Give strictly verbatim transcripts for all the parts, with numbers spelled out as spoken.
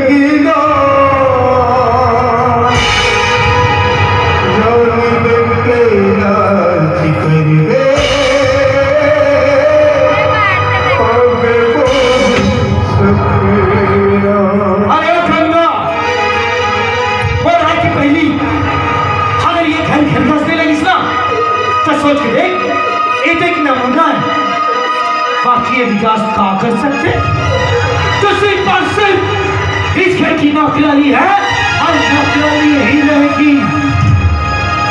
अरे ओ गंगा, वो रात की पहली, अगर ये घर घर बसने लगिस ना, तो सोच के देख, ये तो एक नमूना है। बाकी ये विकास का कर सकते? तो सिर्फ और सिर्फ इस घर की नौकरानी है और नौकरानी ही रहेगी।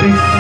इस